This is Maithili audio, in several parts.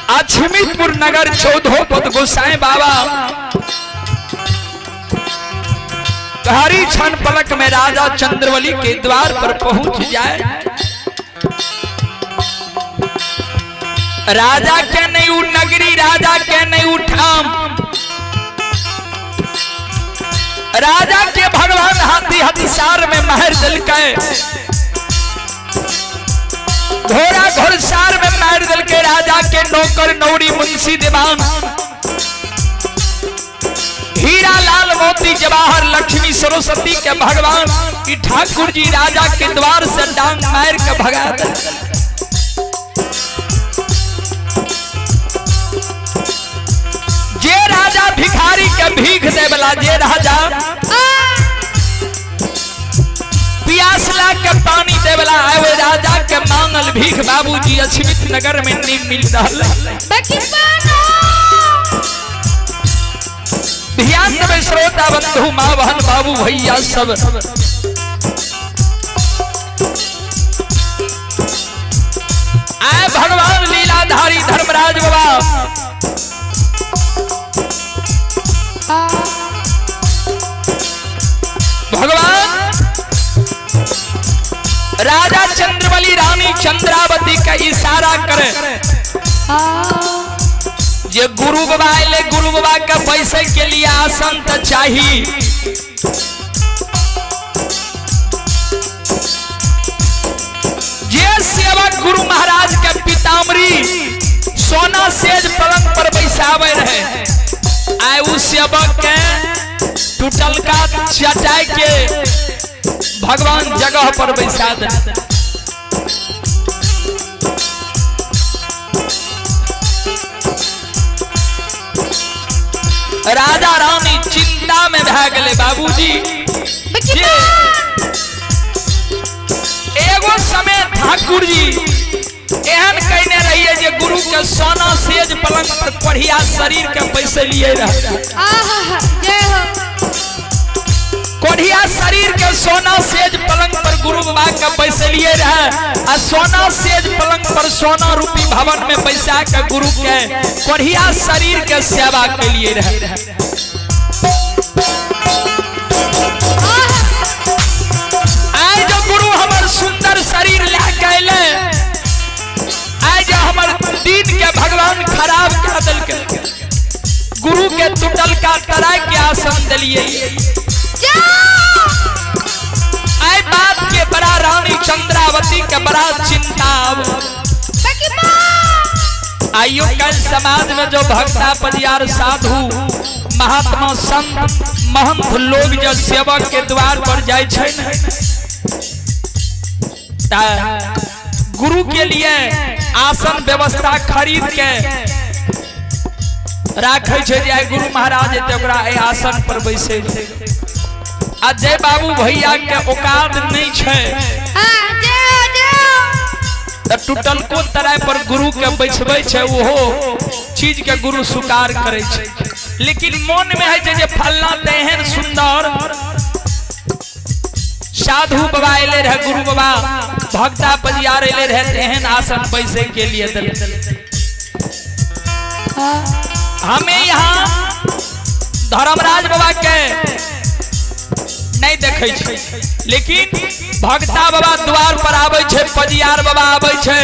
अछमितपुर नगर चौदहो पद गोसाई बाबा हरी क्षण पलक में राजा चंद्रवली के द्वार पर पहुंच जाए। राजा के नहीं उ नगरी, राजा के नहीं उठाम, राजा के भगवान हाथी हथिसार में महर दिल के, घोड़ा घोड़सार में मार दिल के, राजा के नौकर नौरी मुंशी दीवान हीरा लाल मोती जवाहर लक्ष्मी सरस्वती के भगवान की ठाकुर जी राजा के द्वार से डांग मार के भगा दे। जे राजा भिखारी के भीख दे वाला, जे राजा प्यासला के पानी देवला, आए राजा के मांगल भीख बाबूजी अछमित नगर में नहीं मिल रहा। ध्यान देवे श्रोता बंधु माँ बहन बाबू भैया सब, आए भगवान लीलाधारी धर्मराज बाबा भगवान राजा चंद्रबली रानी चंद्रावती का इशारा करे जे गुरु बाबा आए, गुरु बाबा के पैसे के लिए आसन तो चाहिए। जे सेवक गुरु महाराज के पीताम्बरी सोना सेज पलंग पर बैसावे रहे, आए उस सेवक के टूटल का चटाई के भगवान जगह पर बैसा दे। राजा रानी चिंता में भए गेले बाबूजी। जे एगो समय ठाकुर जी एहन कहने रहिए जे गुरु के सोना सेज पलंग पर कोढ़िया शरीर के पैसे लिए रहे, कोढ़िया शरीर के सोना सेज पलंग पर गुरु बाबा के पैसे लिए रहे, आ सोना सेज पलंग पर सोना रूपी भवन में पैसा के गुरु के कोढ़िया शरीर के सेवा के लिए रहे। आइ जो गुरु हमर सुंदर शरीर लए के अयलै, आइ जो हमर दिन के भगवान खराब कर देलकै, गुरु के टूटल का तराय के आसन दिलिए। आई बात के बड़ा रानी चंद्रावती के बड़ा चिंता। आइयो कल समाज में जो भक्ता परियार साधु महात्मा संत महंत लोग जो सेवक के द्वार पर जाय छै ने, गुरु के लिए आसन व्यवस्था खरीद के राखै छै जे गुरु महाराज एते ओकरा एहि आसन पर बैसे। आ जय बाबू भैया के औकात नहीं छै त टूटल को तराय पर गुरु के बैसबै छै, ओहो चीज के गुरु स्वीकार करै छै। लेकिन मन में है जे फलना त एहन सुंदर साधु बाबा एले रहे, गुरु बाबा भक्ता परियार एले रहे, एहन आसन पैसे के लिए दिल। हमें यहाँ धर्मराज बाबा के नहीं देखे छै, लेकिन भक्ता बाबा द्वार पर आबै छै, पजियार बाबा आबै छै,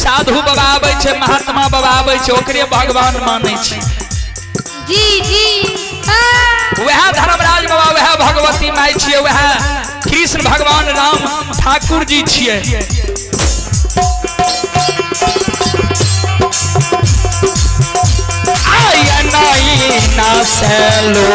साधु बाबा आबै छै, महात्मा बाबा आबै छै, ओकरे भगवान मानै छै। जी जी वह धर्मराज बाबा, वह भगवती माय छियै, वह कृष्ण भगवान राम ठाकुर जी छियै। आय नहीं ना सेलो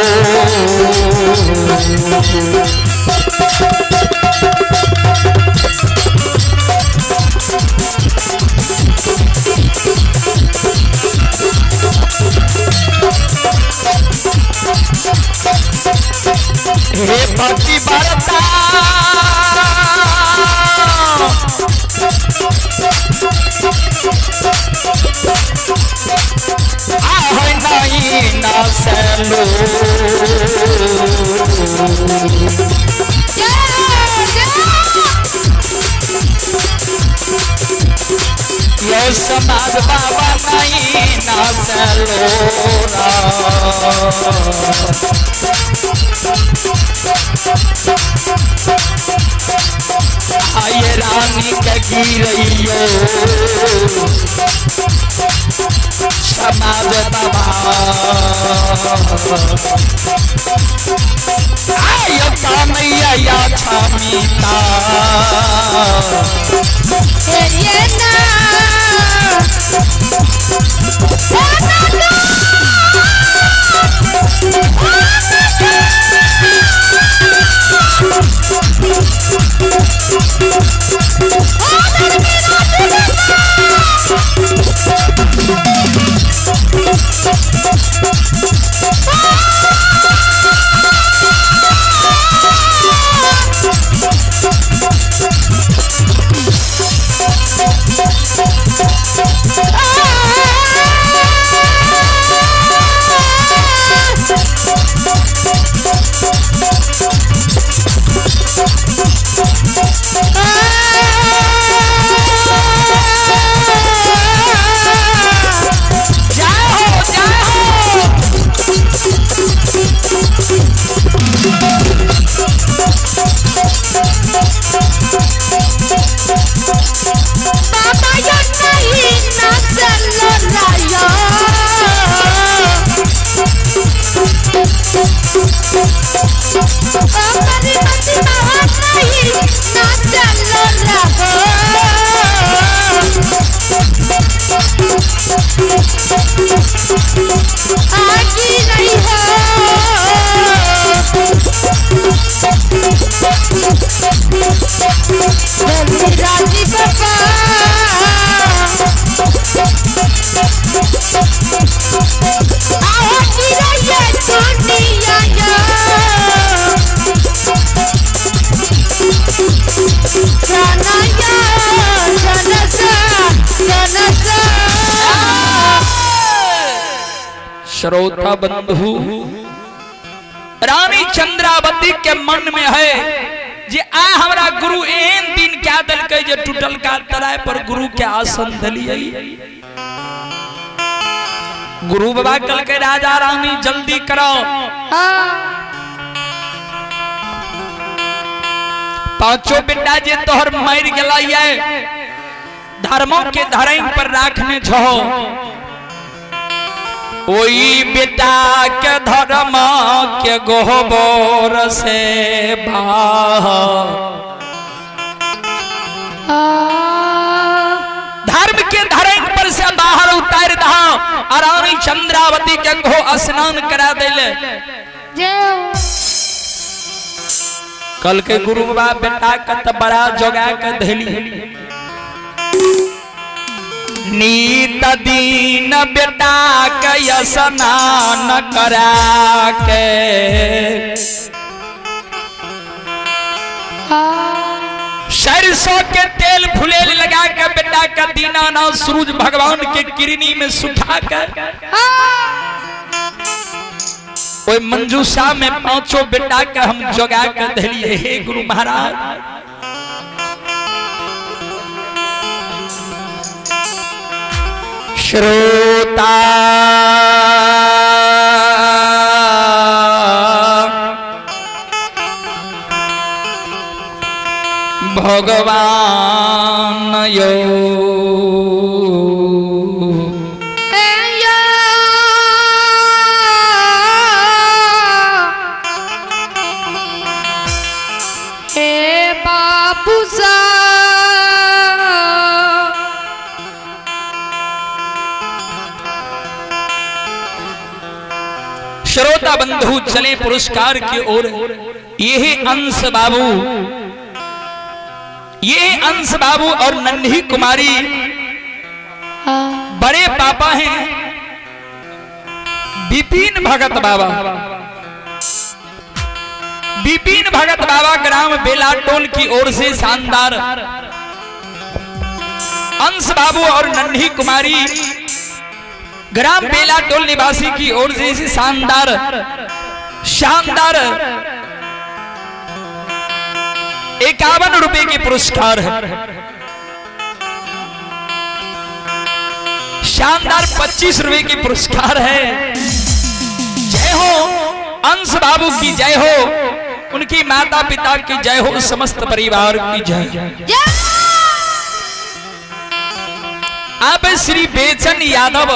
हे पति बरता आह नहीं ना सेलो। ये यो समाज बाबा नहीं ना आये रानी के गिरैयो समाज बाबा आयो कामैया या छामीता ये ना जय हो जय हो। बाबा यो नहीं ना चलो रायो ओ मेरी मती बाबा नहीं ना चलो राहो आगी नहीं हो राजी बाबा आओ गिरैया दुनिया यो सनया सनसा सनसा। श्रोता बंधु, रानी चंद्रावती के मन में है जे आ हमरा गुरु एहन दिन क्या दलकै जे टूटल का तराय पर गुरु के आसन दलियै। गुरु बाबा कहलकै राजा रानी जल्दी करो, पांचों बेटा जे तोहर मर गेलै धर्मों के धरम पर राखने छो, ओई बेटा के धर्म के गोबर से बाहर, धर्म के धरम पर से बाहर उतार दहा आ रानी चंद्रावती के गो स्नान करा देले। कल के गुरु बाबा बेटा के त बड़ा जोगा के धैली, नीत दीन बेटा के स्नान करा के सरसों के तेल फुलेल लगा के बेटा का दीनानाथ सूरज भगवान के किरनी में सुखा कर ओए मंजूषा में पांचों बेटा के हम जोगा के धलिए। हे गुरु महाराज, श्रोता भगवान यो हे बाबू सा श्रोता बंधु चले पुरस्कार की ओर। यही अंश बाबू, ये अंश बाबू और नन्ही कुमारी बड़े पापा हैं विपिन भगत बाबा। विपिन भगत बाबा ग्राम बेलाटोल की ओर से शानदार अंश बाबू और नन्ही कुमारी ग्राम बेलाटोल निवासी की ओर से इसी शानदार शानदार 51 रुपए के पुरस्कार है। शानदार 25 रुपए की पुरस्कार है। जय हो अंश बाबू की जय हो, उनकी माता पिता की जय हो, समस्त परिवार की जय। जय। अब श्री बेचन यादव,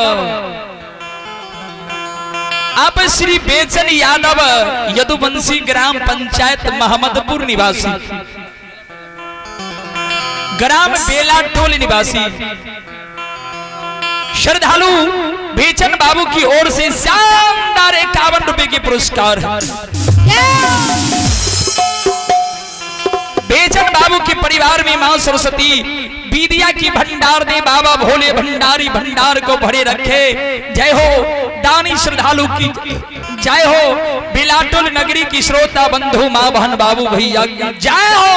अब श्री बेचन यादव यदुवंशी ग्राम पंचायत मोहम्मदपुर निवासी, ग्राम बेला टोल निवासी श्रद्धालु बेचन बाबू की ओर से शानदार 51 रुपए के पुरस्कार है। बेचन बाबू के परिवार में मां सरस्वती विद्या की भंडार दे, बाबा भोले भंडारी भंडार को भरे रखे। जय हो दानी श्रद्धालु की जय हो, बेलाटोल नगरी की श्रोता बंधु माँ बहन बाबू भैया की जय हो।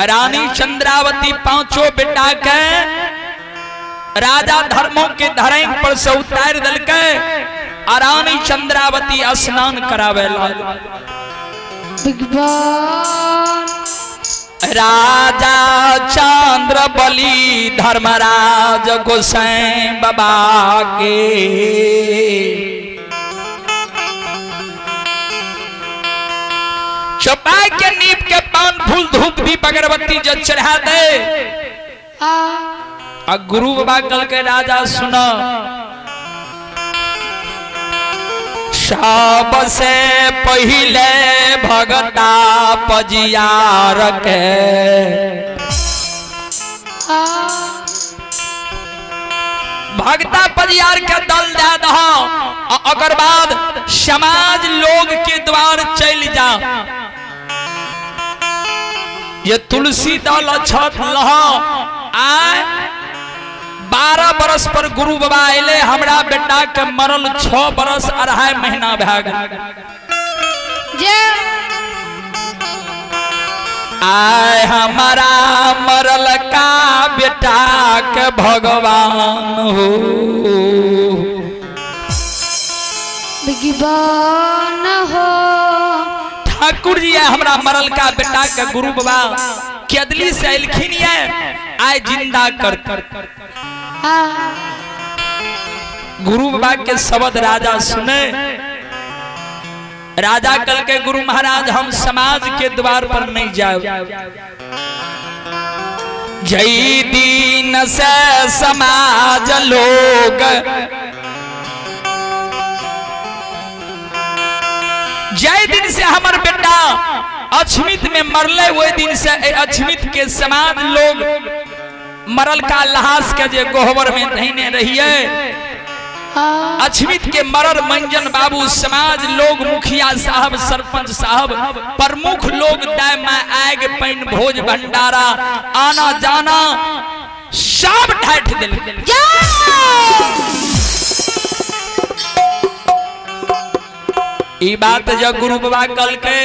रानी चंद्रावती पांचों बेटा के राजा धर्मों के धरेंग पर से उतार दलके आ रानी चंद्रावती स्नान करावे लागल। भगवान। राजा चंद्र बलि धर्मराज गोसाई बाबा के चौपाई के नीप के पान फूल धूप दीप अगरबत्ती जब चढ़ा दे आ आ गुरु बाबा कल के राजा सुन, सबसे पहिले भगता पजियार के आ भगता परियार के दल दे दह आ ओकर बाद समाज लोग के द्वार चल जा, ये तुलसी दल अक्षत लह। आय 12 बरस पर गुरु बाबा अले, हमरा बेटा के मरल 6 बरस 2.5 महीना भए गेल। जय। आय हमारा मरल का बेटा के भगवान हो। भगवान हो। ठाकुर जी, आय हमरा मरल का बेटा के गुरु बाबा केदली से अलखिन ये आय जिंदा कर। आ गुरु बाबा के शब्द राजा सुने। राजा कल के गुरु महाराज, हम समाज के द्वार पर नहीं जाए। जई दीन से समाज लोग, जय दिन से हमर बेटा अछमित में मरले, वही दिन से ए अछमित के समाज लोग मरल का लहास के जे गोहबर में धैने रहिए। आ अछमित के मरर मंजन बाबू समाज लोग, मुखिया साहब, सरपंच साहब, प्रमुख लोग दाय में आग पैन भोज भंडारा आना जाना सब ढाठ दिल। जय। ई बात जब गुरु बाबा कल के,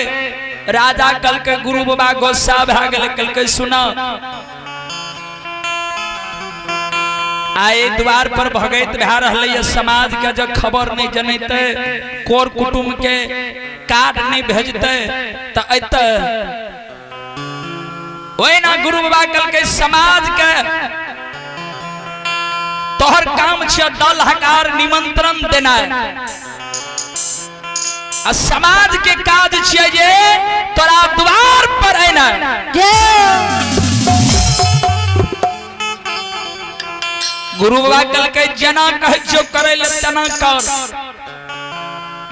राजा कल के, गुरु बाबा गुस्सा भए गेल। कल के सुना, आए द्वार पर भगैत भए रहलै है, समाज के जब खबर नहीं जनैते, कोर कुटुम्ब के कार्ड नहीं भेजते त अइते ओहिना। गुरु बाबा कल के समाज के तोहर काम छै दल हकार निमंत्रण देनाइ आ समाज के काज छियै जे तोरा द्वार पर एनाइ। जय। गुरु बाबा कहलकै, जेना कहै छियौ करै ले तेना कर,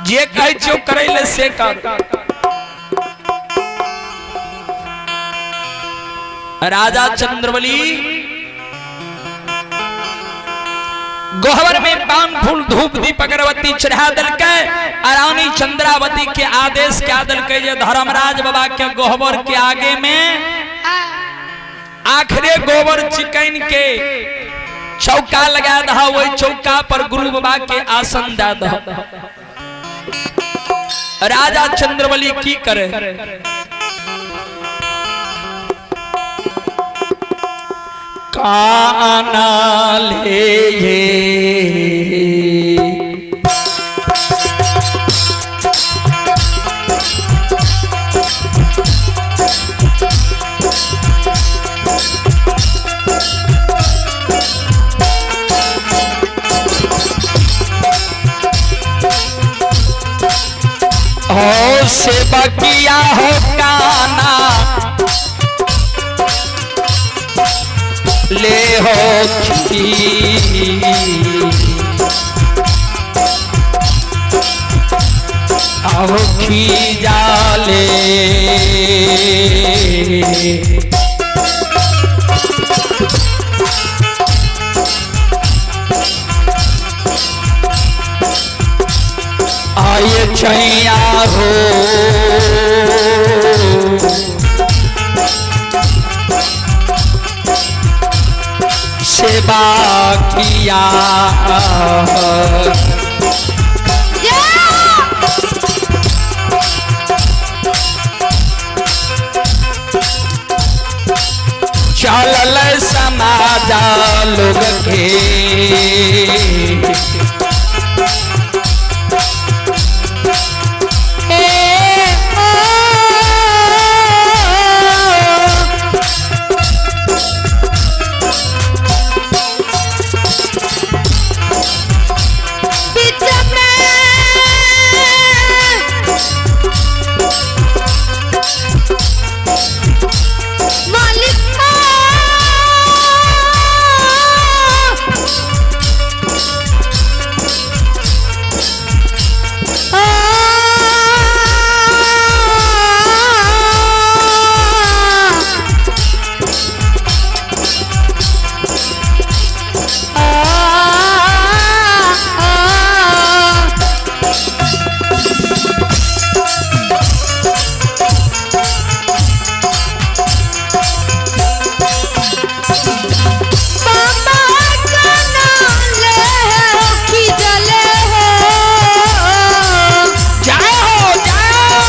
जे कहै छियौ करै ले से कर। राजा चंद्रबली गोहबर में पान फूल धूप दीप अगरबत्ती चढ़ा देलकै आ रानी चंद्रावती के आदेश क्या देलकै जे धर्मराज बाबा के गोहबर के आगे में आ आखिरे गोबर चिकन के चौका लगा दहा, वही चौका पर गुरु बाबा के आसन दे दहा। राजा चंद्रबली की करे? काना ले ये हो सेवकिया हो काना ले हो खी आओ खी जाले। आए छैया हो सेवा किया। चलल समाज लोग के बीच में मालिक बाबा का नाम ले हो खिजले हो। जाओ हो जाओ।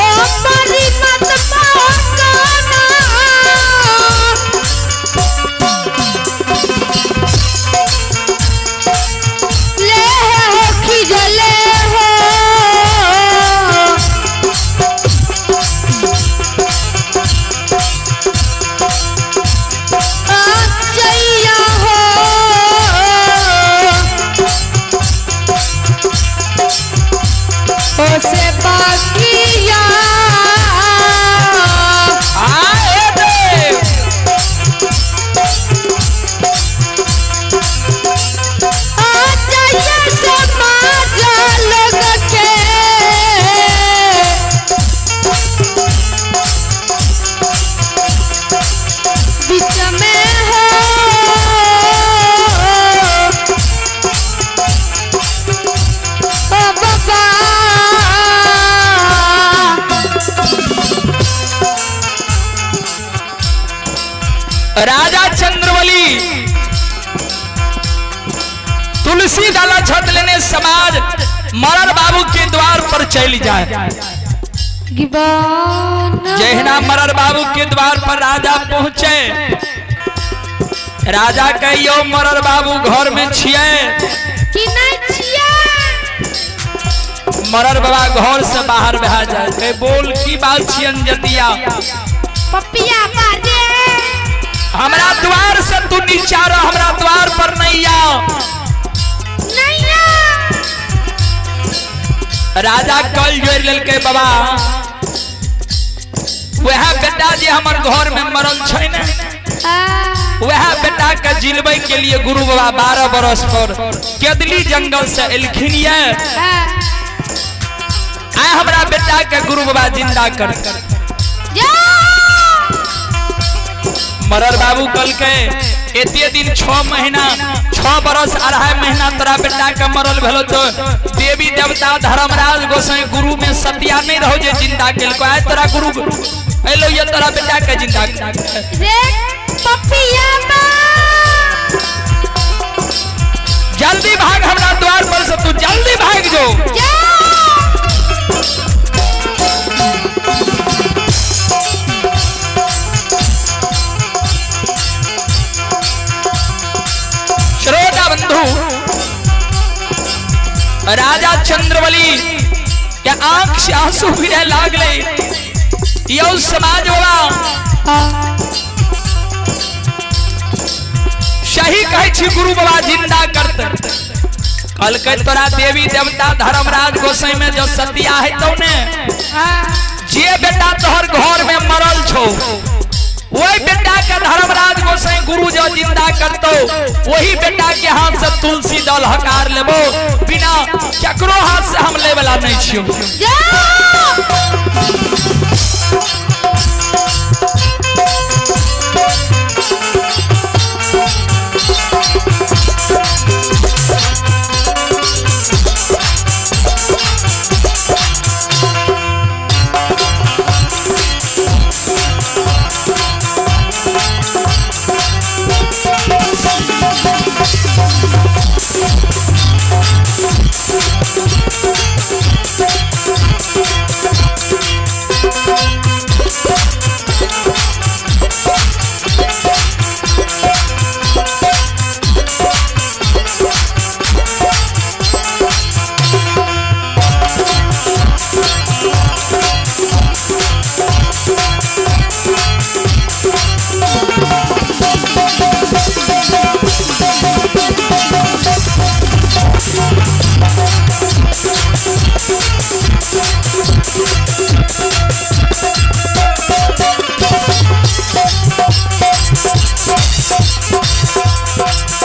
ओ परी मत पाना ले हो खिजले हो। आ हो ओ से बाकिया। आए देव। आ जाइए समाज लोग के। बीच में हो ओ बाबा। राजा चंद्रबली तुलसी डाला छत लेने समाज मरर बाबू के द्वार पर चल जाए। जहिना मरर बाबू के द्वार पर राजा पहुंचे, राजा कहियो मरर बाबू घर में छिए? कि नहीं छिया? मरर बाबा घर से बाहर भा जाए। कहे, बोल की बात छियन जतिया? पपिया बाजे। हमरा द्वार से तू नीचा रह, हमरा द्वार पर नहीं आओ। नहीं आ। राजा कल जोड़ लेलकै बाबा, वह बेटा जे हमर घर में मरल छै ने, वह बेटा के जिलबै के लिए गुरु बाबा 12 बरस पर केदली जंगल से एलखिन ये। आय हमरा बेटा के गुरु बाबा जिंदा कर। मरर बाबू कल के एते दिन 6 महीना 6 बरस 2.5 महीना तोरा बेटा के मरल भेलो तो देवी देवता धर्मराज गोसाई गुरु में सत्या नहीं रहो जे जिंदा केलको। आय तोरा गुरु एलो ये तोरा बेटा के जिंदा रे पपिया बा। जल्दी भाग हमरा द्वार पर से, तू जल्दी भाग जो। श्रोता बंधु, राजा चंद्रबली के आंख से आंसू गिरे लागले। यौ समाज बाबा सही कहै छी, गुरु बाबा जिंदा करते। कहलकै तोरा देवी देवता धर्मराज गोसाई में जो सतिया है तो ने जे बेटा तोहर घर में मरल छो वही बेटा के धर्मराज गोसाई गुरु जो जिंदा करतो, वही बेटा के हाथ से तुलसी दल हकार लेबो, बिना केकरो हाथ से हम ले वाला नहीं छियो।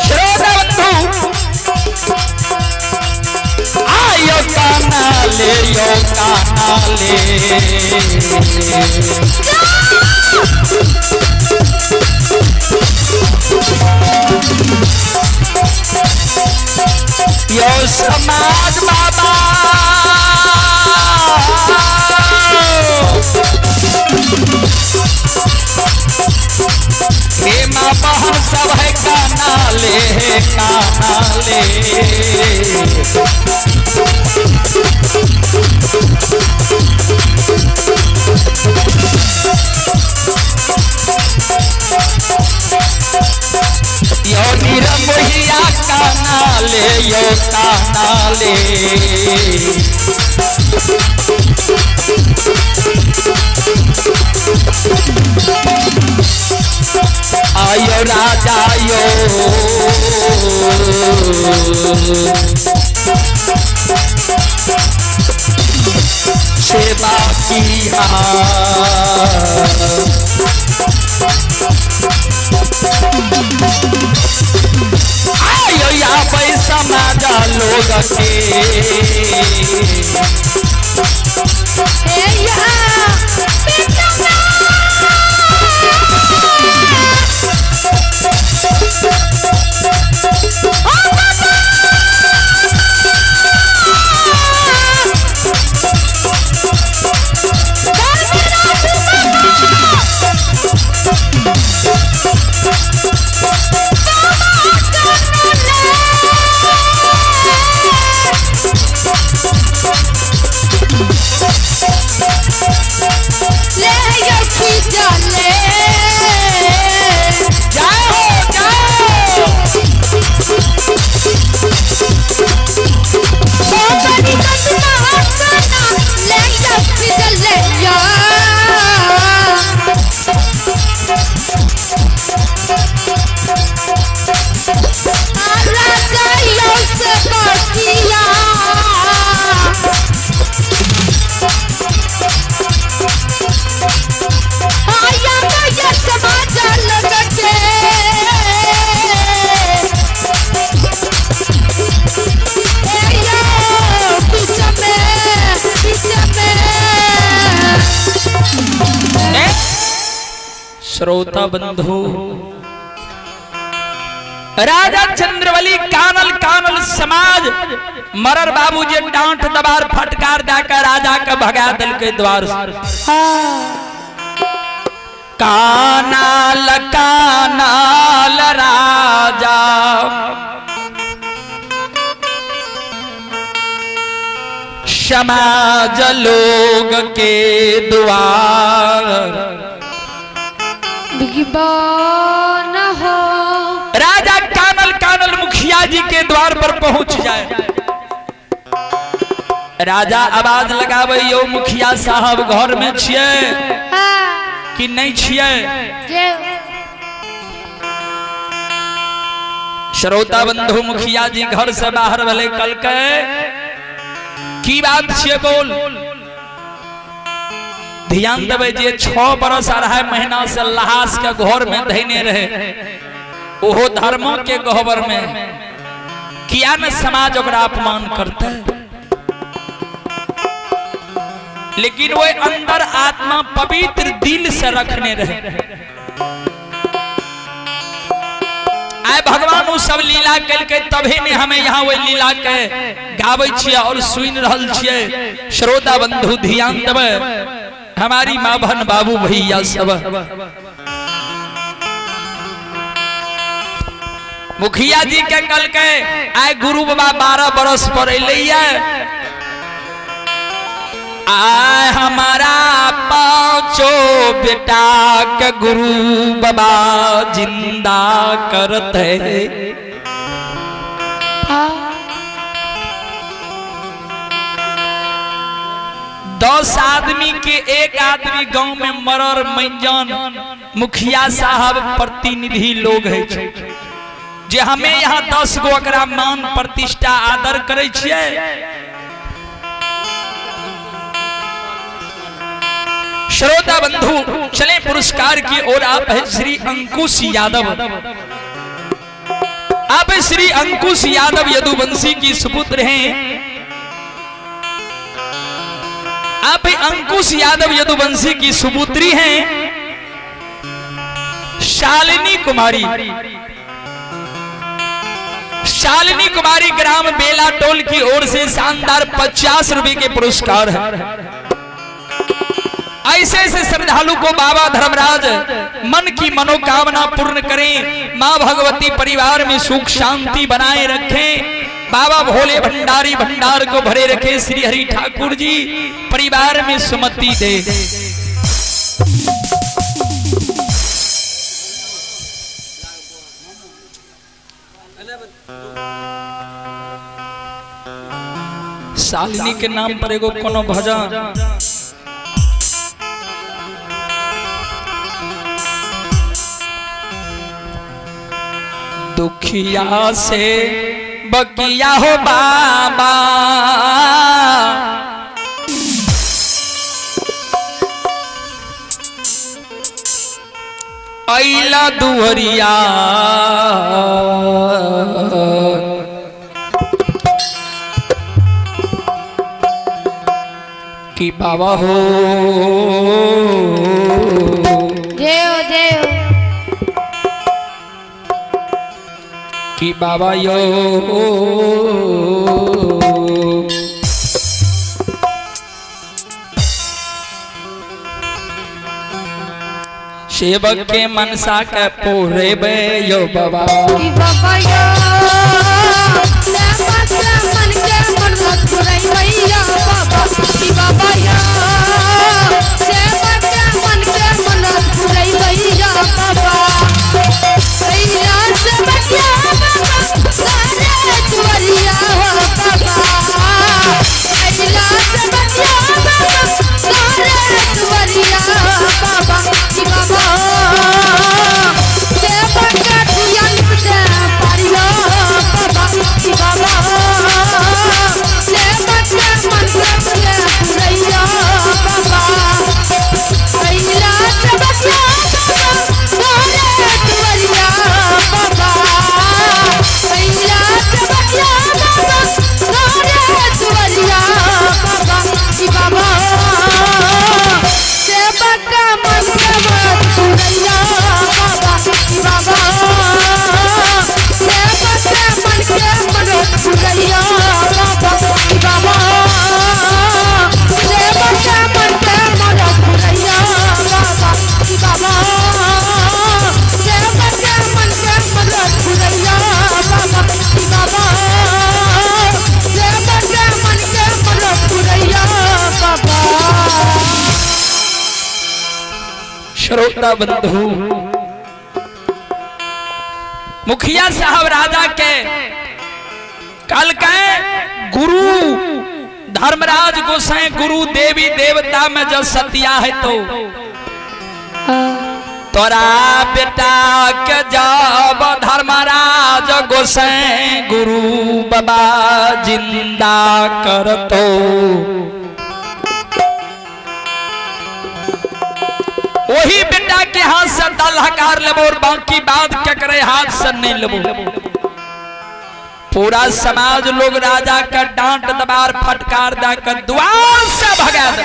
श्रोता बंधु आयो काना ले यो काना ले। यो समाज बाबा हे माँ बहन सब है काना ले काना ले। यो निरमोहिया काना ले यो काना ले। आयो राजा यो सेवा किया। आयो या पैसा माजा लोग के जाओ जाओ। श्रोता बंधु राजा चंद्रवली कानल कानल समाज मरर बाबू जे डांट दबार फटकार जाकर राजा के भगा दिल के द्वार से। कानाल कानाल राजा समाज लोग के द्वार हो। राजा कानल कानल मुखिया जी के द्वार पर पहुंच जाए। राजा आवाज लगाबै यौ मुखिया साहब घर में छियै कि नहीं छियै? श्रोता बंधु, मुखिया जी घर से बाहर भेलै, कहलकै की बात छियै बोल। ध्यान देबै जे 6 बरस 2.5 महीना से लहास के घर में धैने रहे, ओहो धर्मों के गहबर में किया न समाज ओकरा अपमान करते, लेकिन वो अंदर आत्मा पवित्र दिल से रखने रहे। आए भगवान उ सब लीला कलके तभी ने हमें यहाँ वही लीला के गाबै छियै और सुन रहल छियै। श्रोता बंधु ध्यान देबै, हमारी माँ बहन बाबू भैया सब। मुखिया जी के कहलकै आइ गुरु बाबा 12 बरस पर अयलैया, आय हमारा पांचो बेटा के गुरु बाबा जिंदा करत है। 10 आदमी के एक आदमी गांव में मरर मंजन मुखिया साहब प्रतिनिधि लोग है जे हमें यहाँ 10 गो एकरा मान प्रतिष्ठा आदर करे छियै। श्रोता बंधु चले पुरस्कार की ओर। आप है श्री अंकुश यादव, आप श्री अंकुश यादव यदुवंशी की सुपुत्र हैं। आप अंकुश यादव यदुवंशी की सुपुत्री हैं शालिनी कुमारी। शालिनी कुमारी ग्राम बेला टोल की ओर से शानदार 50 रुपए के पुरस्कार है। ऐसे ऐसे श्रद्धालु को बाबा धर्मराज मन की मनोकामना पूर्ण करें, मां भगवती परिवार में सुख शांति बनाए रखें, बाबा भोले भंडारी भंडार को भरे रखे, श्री हरि ठाकुर जी परिवार में सुमति दे। शालिनी के नाम पर एगो कोनो भजन दुखिया से बकिया हो बाबा, अइला दुहरिया, कि बाबा हो जय हो जय हो, कि बाबा यो सेवक के मनसा के पूरेबे यो बाबा, कि बाबा यो सेवक के मन के मनमत पुरैबै यो बाबा, कि बाबा यो सेवक के मन के मनमत पुरैबै यो बाबा, अइला सेवकिया बाबा सारे दुआरिया हो बाबा, अइला सेवकिया बाबा सारे दुआरिया हो बाबा, कि बाबा सेवक के धियान से पारियो बाबा, कि बाबा सेवक के मन के पुरैया बाबा, अइला सेवकिया बाबा सारे दुआरिया बाबा, अइला सेवकिया बाबा सारे दुआरिया बाबा, कि बाबा सेवक के मन के पुरैया बाबा, कि बाबा सेवक के मन के मन पुरैया बाबा, कि बाबा सेवक के मन के मन पुरैया बाबा, कि बाबा सेवक के मन के मन पुरैया बाबा, कि बाबा सेवक के मन के मन पुरैया बाबा। श्रोता बंधु मुखिया साहब राजा के कल के गुरु धर्म धर्मराज गोसाई गुरु देवी देवता में जब सतिया है तो तोरा बेटा के जब धर्मराज गोसाई गुरु बाबा जिंदा करतो, वही बेटा के हाथ से दल हकार लेबो और बाकी बात के करे हाथ से नहीं लेबो। पूरा समाज लोग राजा का डांट दबार फटकार दाकर द्वार से भगा दे।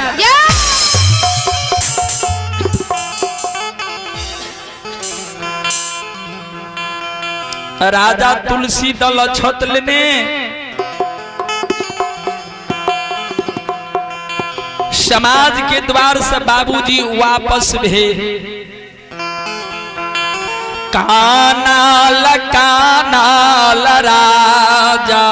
राजा तुलसी दल अछत लेने समाज के द्वार से बाबूजी वापस भे। कानाल कानाल राजा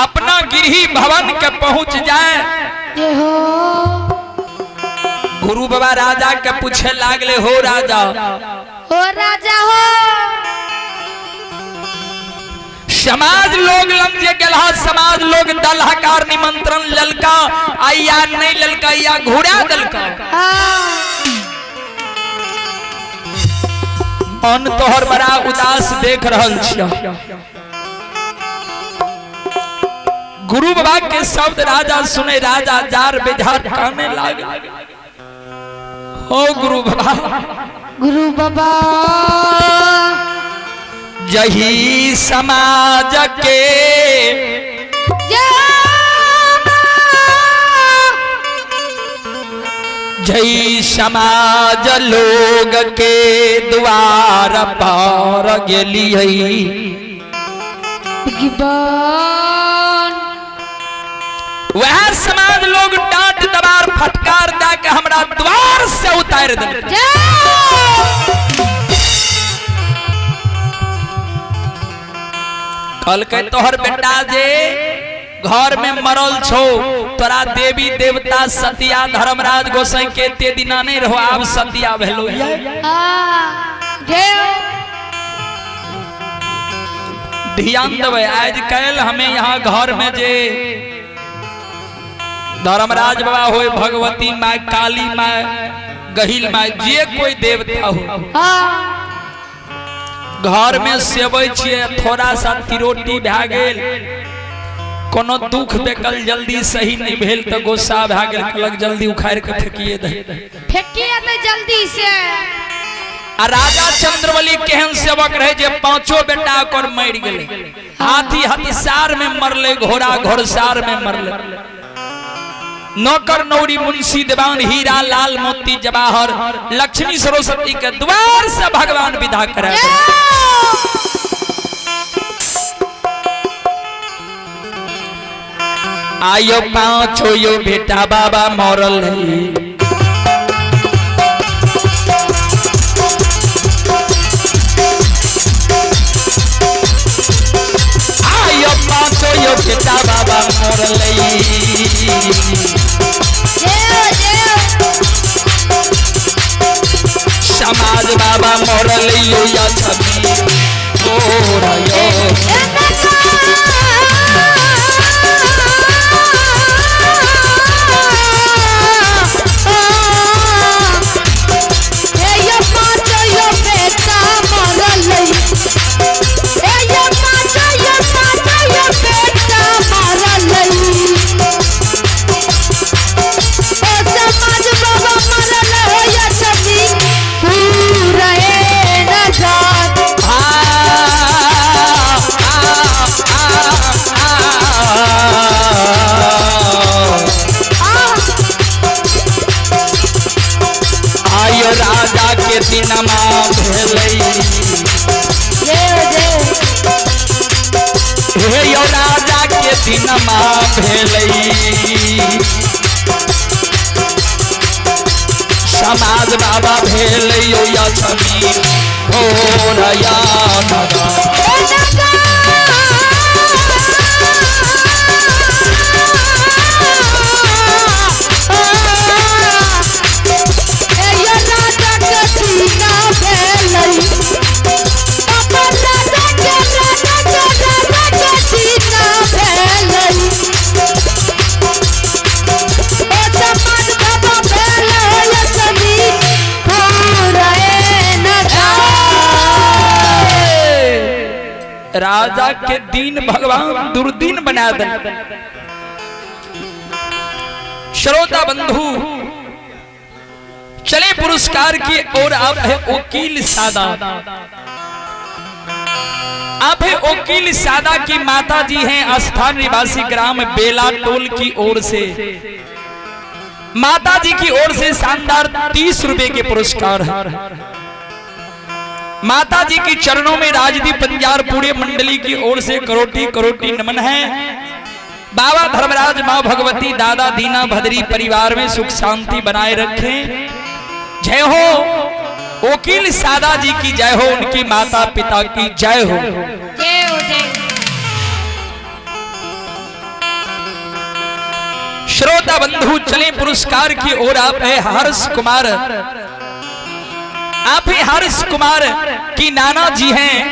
अपना गृह भवन के पहुंच जाए। गुरु बाबा राजा के पूछे लागले, हो राजा, हो राजा हो, समाज लोग लंग जे गेलहा, समाज लोग दलहकार निमंत्रण ललका आइया नहीं ललका या घुरा दलका। मन तोहर बड़ा उदास देख रहल छियो। गुरु बाबा के शब्द राजा सुने, राजा जार बेजार काने लागे। हो गुरु बाबा, गुरु बाबा, जही समाज के जही समाज लोग के द्वार पर गेलियै, वह समाज लोग डांट दबार फटकार दे के हमरा द्वार से उतार दे। कल के तोहर बेटा जे घर में मरल छो, तोरा देवी देवता सतिया धर्मराज गोसाई के ते दिना नहीं रहो, आब सतिया भेलो। ध्यान देवे, आज कल हमें यहाँ घर में जे धर्मराज बाबा होए, भगवती माँ, काली माँ, गहिल माँ, जे कोई देवता हो, घर में सेबै छियै, थोड़ा सा तिरोटी भए गेल, कोनो दुख देखल जल्दी सही नहीं भेल तो गुस्सा भए गेल, कहलक जल्दी उखाड़ के फेंकिए दे, फेंकिए दे जल्दी से। आ राजा चंद्रबली केहन सेवक रहे जे पांचों बेटा ओकर मरि गेलै, हाथी हथिसार में मरले, घोड़ा घोड़सार में मरले, नौकर नौरी मुंशी देवान हीरा लाल मोती जवाहर लक्ष्मी सरस्वती के द्वार से भगवान विदा करे। आयो पांचो यो बेटा बाबा मरल है। आयो पांचो यो बेटा बाबा मरल। समाज बाबा मरल यो या छवि ओ आयो राजा के दिनमा भेलै, हे यो राजा के दिनमा भेलै, समाज बाबा भेलै यो लक्ष्मी घोरया Papa, राजा के दिन भगवान दुर्दिन बना दे। श्रोता बंधु, चले पुरस्कार की ओर। आप है वकील सादा, आप है वकील सादा की माता जी हैं, स्थान निवासी ग्राम बेलाटोल की ओर से माता जी की ओर से शानदार 30 रुपए के पुरस्कार है। माता जी की चरणों में राजदीप पंजार पूरे मंडली की ओर से करोटी करोटी नमन है। बाबा धर्मराज, मां भगवती, दादा दीना भद्री परिवार में सुख शांति बनाए रखें। जय हो वकील सादा जी की जय हो, उनकी माता पिता की जय हो। जय हो, जय। श्रोता बंधु, चले पुरस्कार की ओर। आप है हर्ष कुमार, आप ही हर्ष कुमार की नाना जी हैं।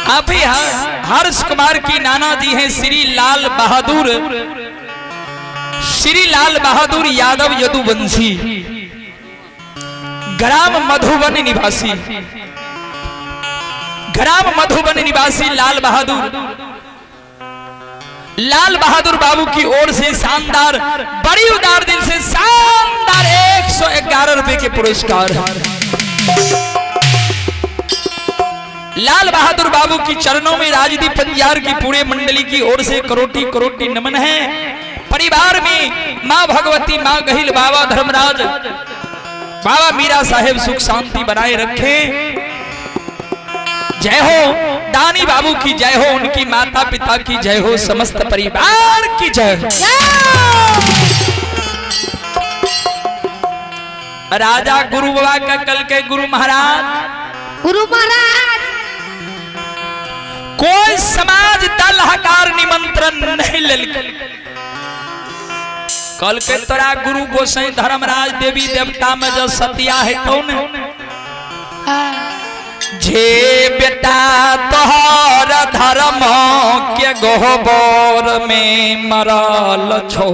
आप ही हर्ष कुमार की नाना जी हैं श्री लाल बहादुर, श्री लाल बहादुर यादव यदुवंशी, ग्राम मधुबन निवासी, ग्राम मधुबन निवासी लाल बहादुर, लाल बहादुर बाबू की ओर से शानदार, बड़ी उदार दिल से शानदार 111 रुपए के पुरस्कार है। लाल बहादुर बाबू की चरणों में राजदीप पंजार की पूरे मंडली की ओर से करोटी करोटी नमन है। परिवार में मां भगवती, मां गहिल, बाबा धर्मराज, बाबा मीरा साहेब सुख शांति बनाए रखें। जय हो दानी बाबू की जय हो, उनकी माता पिता की जय हो, समस्त परिवार की जय हो। राजा गुरु बाबा का कल के गुरु महाराज, गुरु महाराज, कोई समाज दल हकार निमंत्रण नहीं लेल। कल के तोरा गुरु गोसाई धर्मराज देवी देवता में जो सतिया है तो ने जे बेटा तोहर धर्म के गोबर में मरल छो,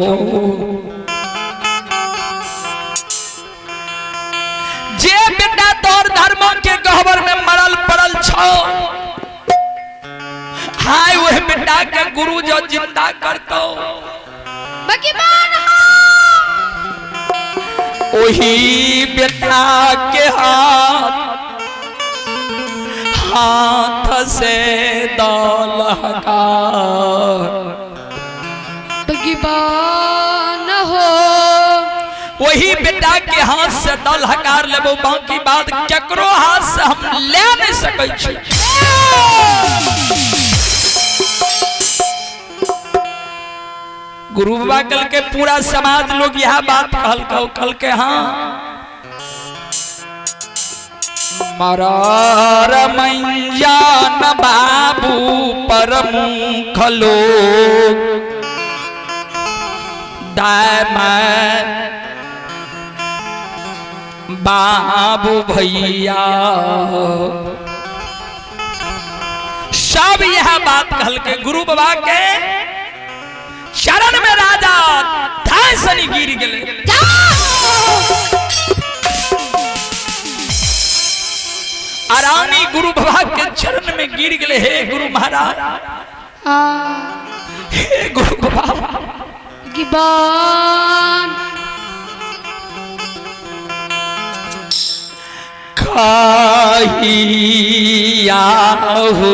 जे बेटा तोहर धर्म के गहबर में मरल पड़ल छो, हाय वह बेटा के गुरु जो जिंदा करतो बकीमान वही बेटा के हाथ हाथ से दौलकार बकीमान हो, वही बेटा के हाथ से दल हकार लेबो, बाकी बात केकरो हाथ से हम ले नहीं सकै छी। गुरु बाबा कल के पूरा समाज लोग यह बात कहल कल के हाँ मरार मंजान बाबू परमुख लोग दाय बाबू भैया सब यह बात कहल के गुरु बाबा के चरण में राजा धाय सनी गिर गए। आरानी गुरु बाबा के चरण में गिर गए। हे गुरु महाराज, हे गुरु बाबा, गिबान खाहियाहू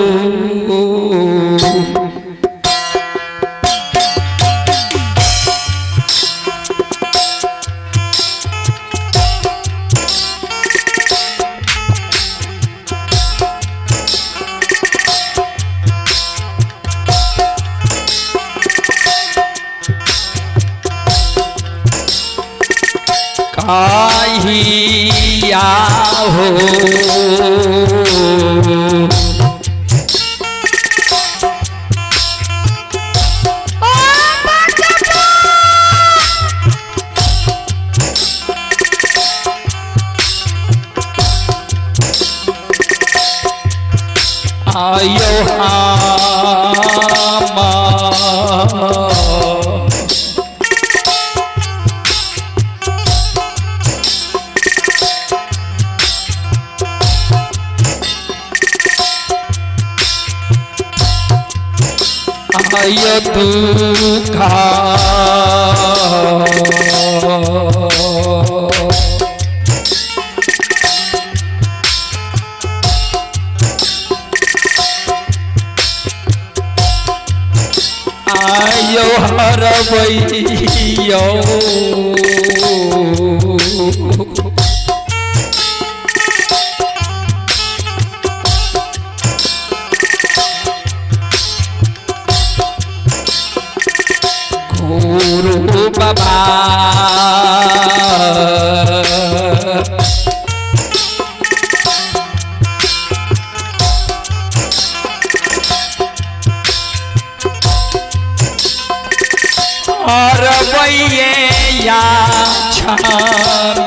काहियाहू आयो हामा आय दुखा। आयो हरबैयो। गुरु बाबा हरबैये या छमिता।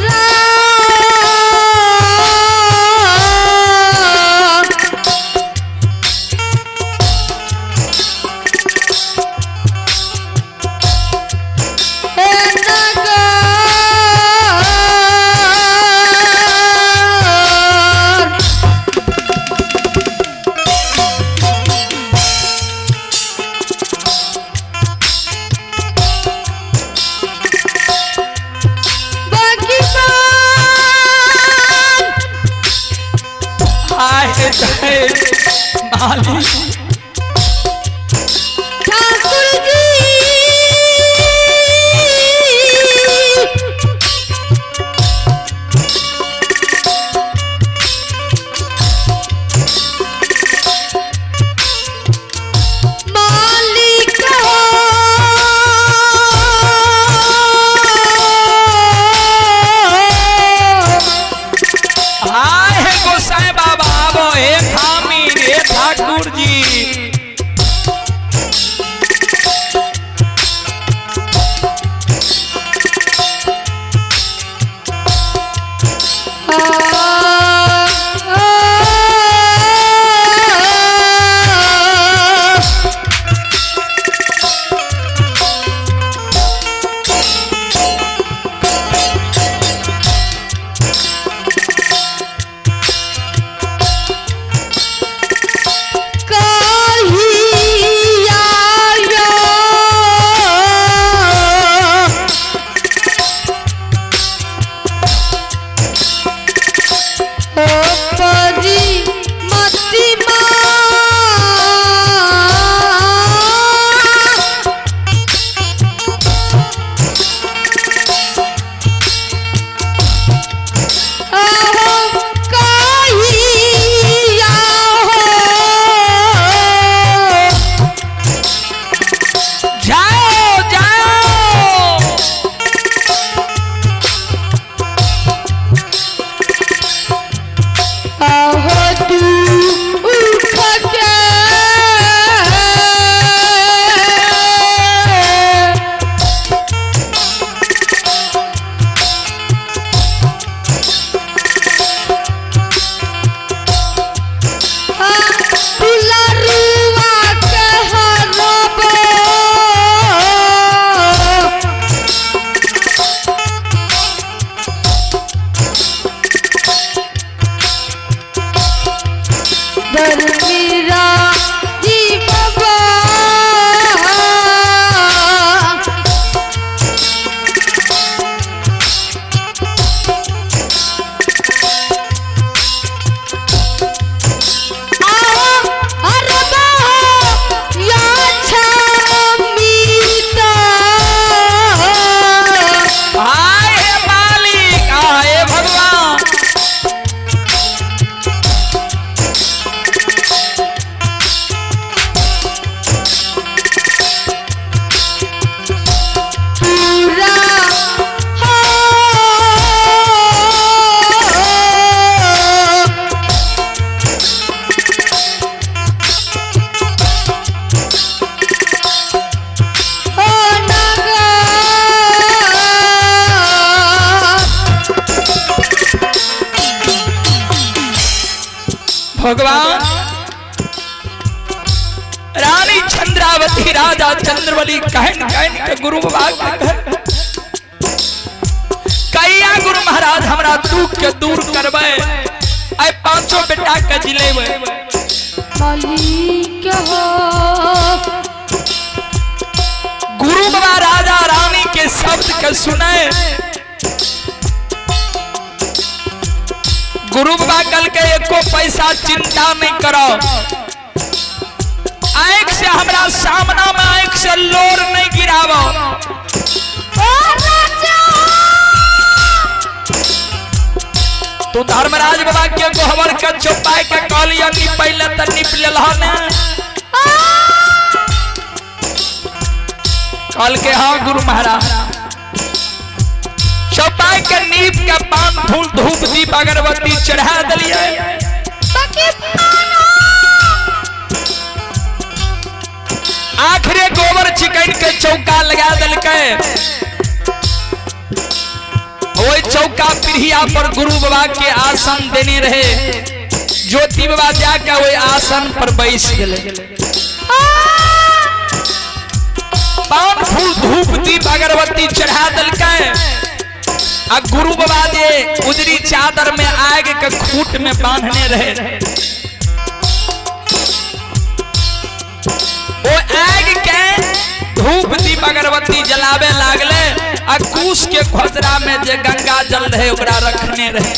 राम हे नगर बगीबान आए जाए मालिक। ठाकुर जी मालिक हो। आए हे गोसाई बाबा आबो हे खामी हे ठाकुर जी। जाओ जाओ। धर्मीरा जी बाबा। आओ अरबा या छमीता। आए हे मालिक आए भगवान। पूरा हो। ओ नगर भगवान रानी चंद्रावती चंद्रावती राजा चंद्रबली कहन कहन के गुरु बाबा के कहे, कैया गुरु महाराज हमरा दुख के दूर करबै, आइ पांचों बेटा के जिलेबै। मालिक हो। गुरु बाबा राजा रानी के शब्द के सुने गुरु बाबा कल के एको पैसा चिंता नहीं करो, आंख से हमरा सामना में आंख से लोर नहीं गिरावो। तू धर्मराज बाबा के गोहबर के चौपाई के कहलियो नी पहले त निप लेलह ने। कहल के हाँ गुरु महाराज, चौपाई के नीप के पान फूल धूप दीप अगरबत्ती चढ़ा दिलिए। आखिरे गोबर चिकन के चौका लगा दिलकै। ओहि चौका पीढ़िया पर गुरु बाबा के आसन देने रहे। ज्योति बाबा जाके ओहि आसन पर बैस गेलै। पान फूल धूप दीप अगरबत्ती चढ़ा दिलकै आ गुरु बाबा जे उजरी चादर में आग के खूट में बांधने रहे, ओ आग के धूप दीप अगरबत्ती जलावे लागले आ कुश के खोजरा में जे गंगा जल रहे ओकरा रखने रहे।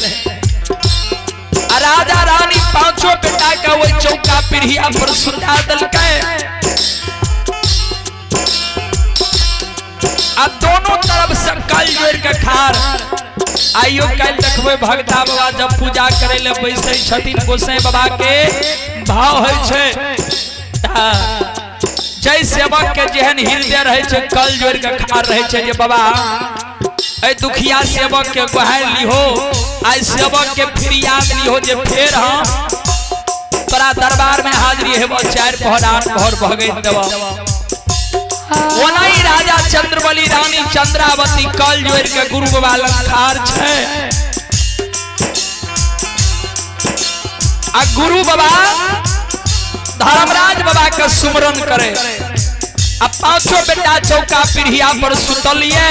आ राजा रानी पांचों बेटा के ओहि चौका पीढ़िया पर सुता दिलकै आ दोनों तरफ से कल जोड़ के खार। आइयो कल देखबै भगता बाबा जब पूजा करे ले बैसै छथिन गोसाई बाबा के भाव होइ छै जय सेवक के जेहन हृदय रहे छै कल जोड़ के खार रहे छै जे बाबा ए दुखिया सेवक के गोहार लिहो, आइ सेवक के फिरियाद लिहो जे फेर हम तोरा दरबार में हाजिरी हेबो, 4 पहर 8 पहर भगैत देबो। ओनाही राजा चंद्रबली रानी चंद्रावती कल जोड़ के गुरु बाबा लग खार छै आ गुरु बाबा धर्मराज बाबा के सुमरन करे। आ पांचों बेटा चौका पीढ़िया पर सुतलिए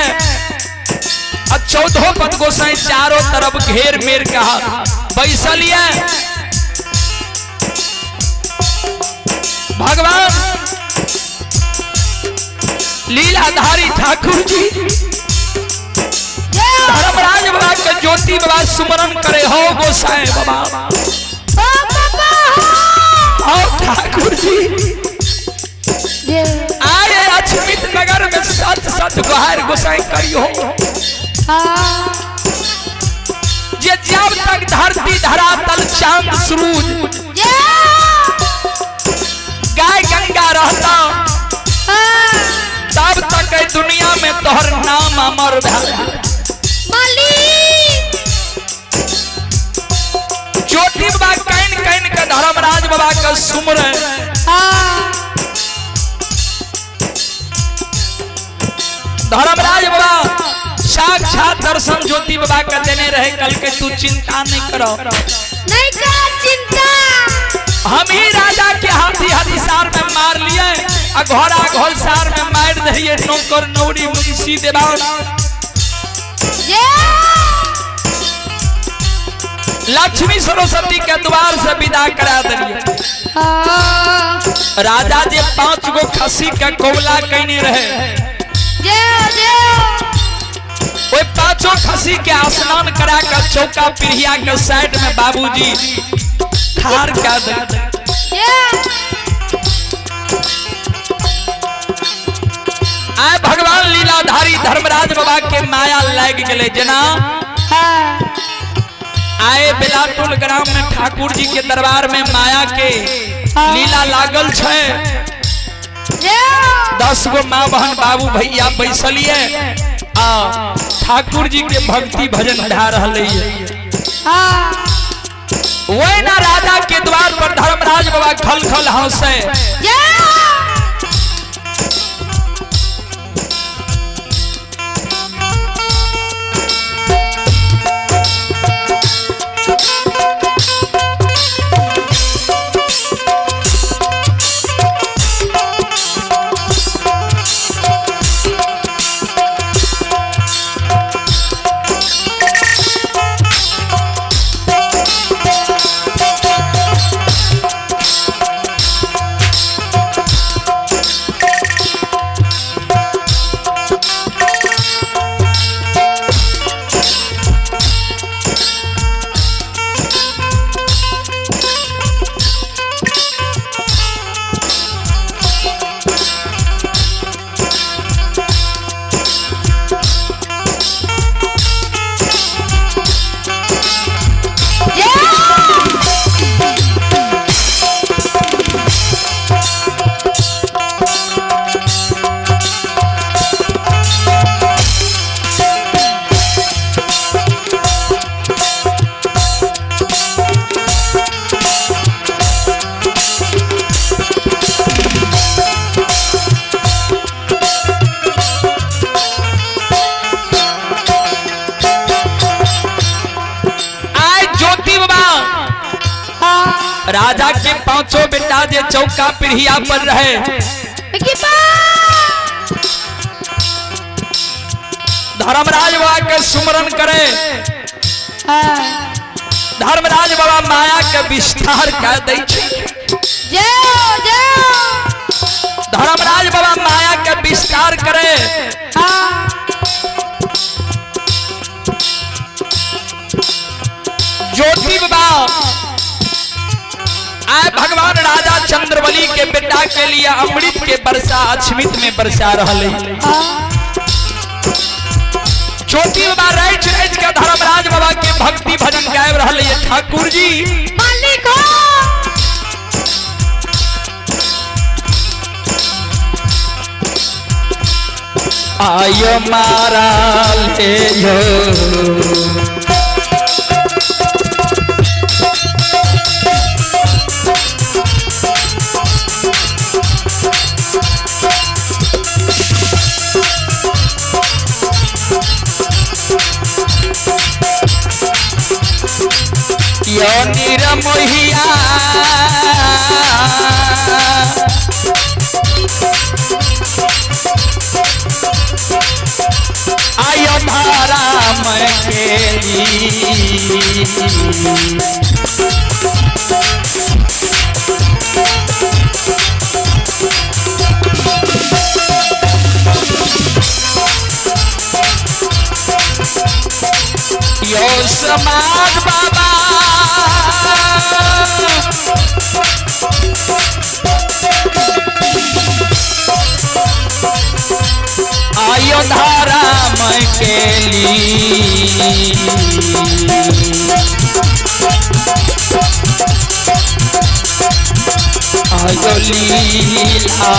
आ 14 पद गोसाई चारों तरफ घेर मेर के बैसलिए। भगवान लीलाधारी ठाकुर जी धर्मराज बाबा के ज्योति बाबा सुमरन करे हो गोसाई बाबा, हो ठाकुर जी आए अछमित नगर में सत सत गोहार गोसाई करियो जे जब तक धरती धरातल चांद सूरज गाय गंगा रहता तब तक दुनिया में तोहर नाम अमर भैल। ज्योति बाबा can can के धर्मराज बाबा के सुमर धर्मराज बाबा साक्षात दर्शन ज्योति बाबा के देने रहे। कल के तू चिंता नहीं करो, नहीं करो चिंता, हम ही राजा के हाथी हथिसार में मार लिए आ घोड़ा घोड़सार में मार दिए नौकर नौरी मुंशी देवान। लक्ष्मी सरस्वती के द्वार से विदा करा दिए। राजा जे 5 गो खसी के कोबला कहने रहे, ओहि पांचों खसी के स्नान करा के चौका पीढ़िया के साइड में बाबूजी ठार कर दे। आए भगवान लीलाधारी धर्मराज बाबा के माया लाग गेले। जना आए बेलाटोल ग्राम में ठाकुर जी के दरबार में माया के लीला लागल छै। 10 गो माँ बहन बाबू भैया बैसलिए आ ठाकुर जी के भक्ति भजन भा रहा है। वही ना राजा के द्वार पर धर्मराज बाबा खल खल हंसे। राजा के पांचों बेटा जे चौका पिढ़िया पर रहे, धर्मराज बाबा के सुमरन करे। धर्मराज बाबा माया के विस्तार कर दै छै। जय हो, जय हो। धर्मराज बाबा माया के विस्तार करे। ज्योति बाबा आए भगवान राजा चंद्रबली के बेटा के लिए अमृत के वर्षा अछमित में बरसा रहा है। ज्योति बाबा रच रच के धर्मराज बाबा के भक्ति भजन गायब रहा है। ठाकुर जी मालिक हो। आयो मारा ले यो यो निरमोहिया आयो धारा मैं केली। यो समाज बाबा आयो धारा मैं केली। आयो लीला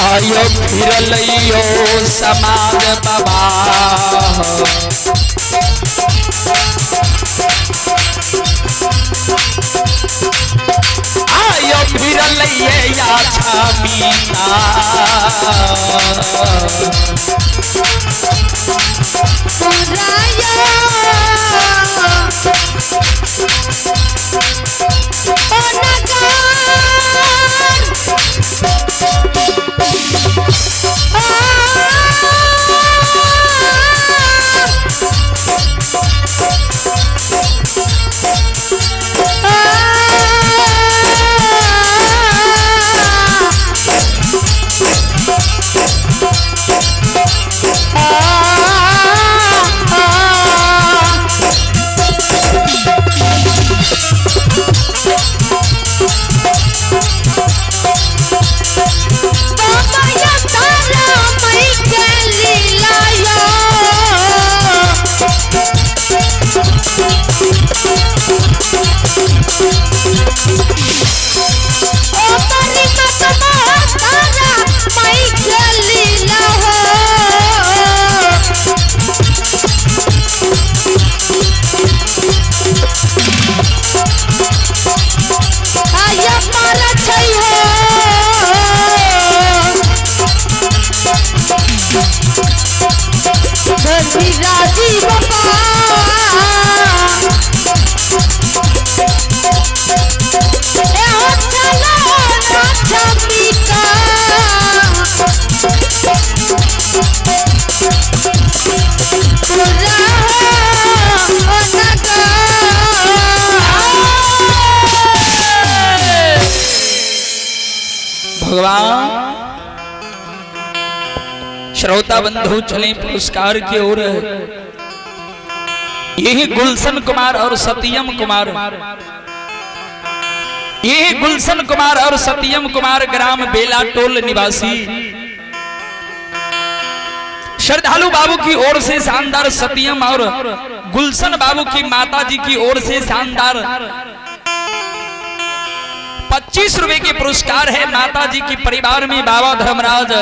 आयो फिरलियो समाज बाबा। आयो फिरलिये या छामीना। पुराया ओ नगर बाबा या तारा मई के लीलायो। ओ परी मतमा तारा मई के लीला हो। आया मारा छै हो। धरती राजी बाबा ए हो चलो ना छमिका। पूरा हो नगर। भगवान श्रोता बंधु चले पुरस्कार की ओर। यही गुलशन कुमार और सत्यम कुमार, यही गुलशन कुमार और सत्यम कुमार ग्राम बेला टोल निवासी श्रद्धालु बाबू की ओर से शानदार सत्यम और गुलशन बाबू की माता जी की ओर से शानदार 25 रुपए के पुरस्कार है। माता जी की परिवार में बाबा धर्मराज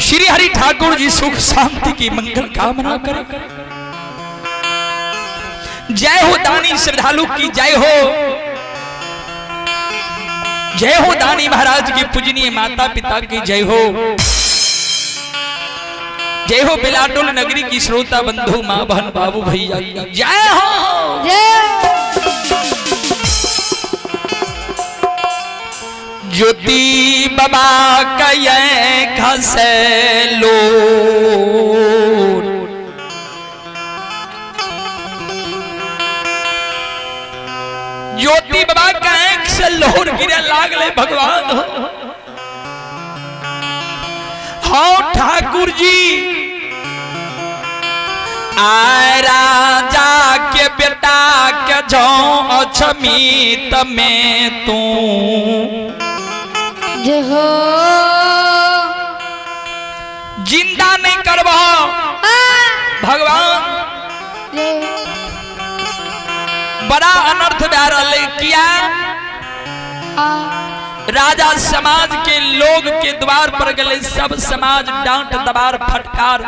श्री हरि ठाकुर जी सुख शांति की मंगल कामना करें। जय हो दानी श्रद्धालु की जय हो। जय हो दानी महाराज की पूजनीय माता पिता की जय हो। जय हो बेलाडोल नगरी की श्रोता बंधु माँ बहन बाबू भैया जय हो। जय। ज्योति बाबा कये खसे लो ज्योति बाबा का आंख से लोर गिरे लागले भगवान हो। हाँ ठाकुर जी आय राजा के बेटा के जो अछमीत में तू जय हो। जिंदा नहीं करबा भगवान। जय। बड़ा अनर्थ भए रहलै किया राजा समाज के लोग के द्वार पर गए सब समाज डांट दबार फटकार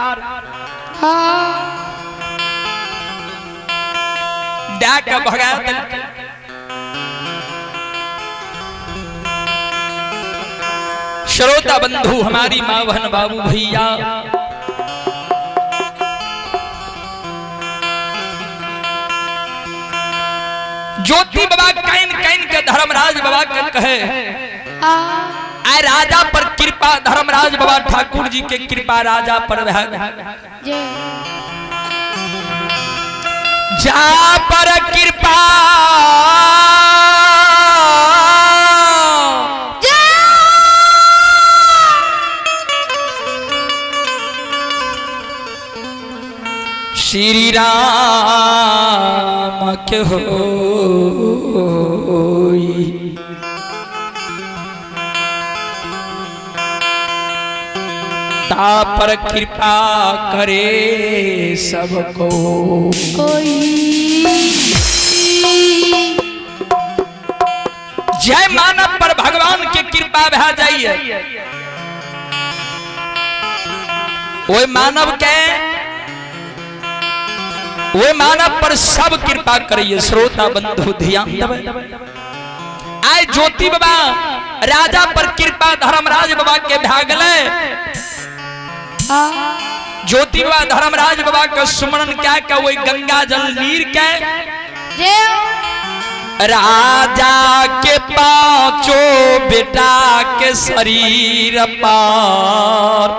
दए के भगा देलकै। श्रोता बंधु हमारी माँ बहन बाबू भैया ज्योति बाबा can can के धर्मराज बाबा के कहे आए राजा पर कृपा धर्मराज बाबा ठाकुर जी के कृपा राजा पर भए जय। जा पर कृपा श्री राम के होई ता पर कृपा करे सबको कोई। जय मानव पर भगवान के कृपा भा जाइए ओए मानव के ओए मानव पर सब कृपा करिए। श्रोता बंधु ध्यान देबै। आय ज्योति बाबा राजा पर कृपा धर्मराज बाबा के भा गेलै। ज्योति बाबा धर्मराज बाबा के सुमरन क्या के वही गंगा जल नीर के राजा के पांचों बेटा के शरीर पर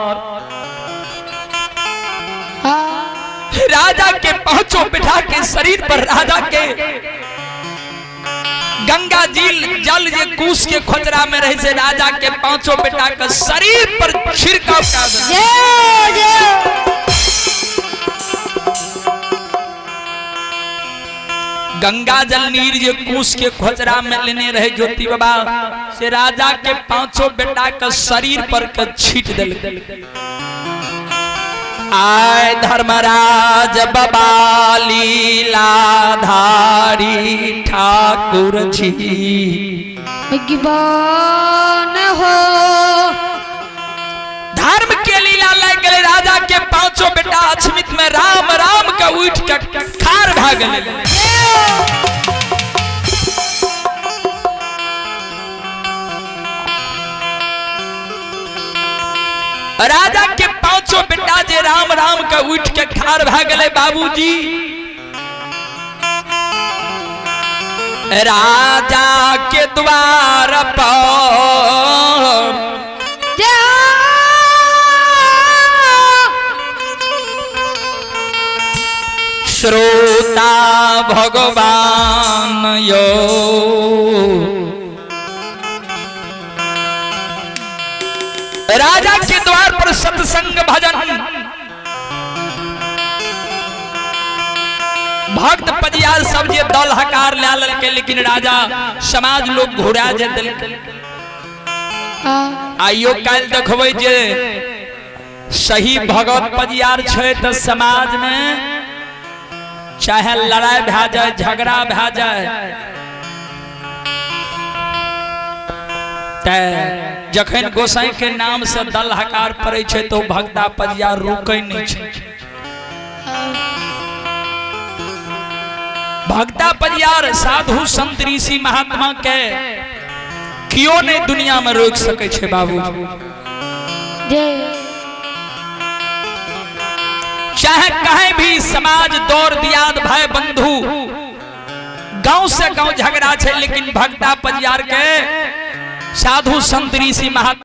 राजा के पांचों बेटा के शरीर पर राजा के गंगा जी जल जे कुश के खोजरा में रहे से राजा के पांचों बेटा के शरीर पर छिड़काव कर देलक। गंगा जल नीर जे कुश के खोजरा में लेने रहे ज्योति बाबा से राजा के पांचों बेटा के शरीर पर के छीट देलक। आय धर्मराज बाबा लीलाधारी ठाकुर जी भगवान हो। धर्म के लीला लग गए राजा के पांचों बेटा अछमित में राम राम के उठ के खार भा गए। राजा के पांचों बेटा जे राम राम के उठ के खार भा गए बाबूजी राजा के द्वार पर श्रोता भगवान यो राजा के द्वार पर सत्संग भजन भक्त पजियार सब जे दल हकार ला ललके लेकिन राजा समाज लोग घुरा जे देलकै। आइयो काल्हि देखबै जे सही भगत पजियार छै तऽ समाज में चाहे लड़ाई भए जाए झगड़ा भए जाए तऽ जखन गोसाई के नाम से दल हकार पड़ै छै तऽ ओ भगता पजियार रुकै नहि छै। भगता पजियार साधु संत ऋषि महात्मा के क्यों नहीं दुनिया में रोक सके छे बाबू। जय। चाहे कहीं भी समाज दौर दियाद भाई बंधु गांव से गांव झगड़ा छे, लेकिन भक्ता पजियार के साधु संत ऋषि महात्मा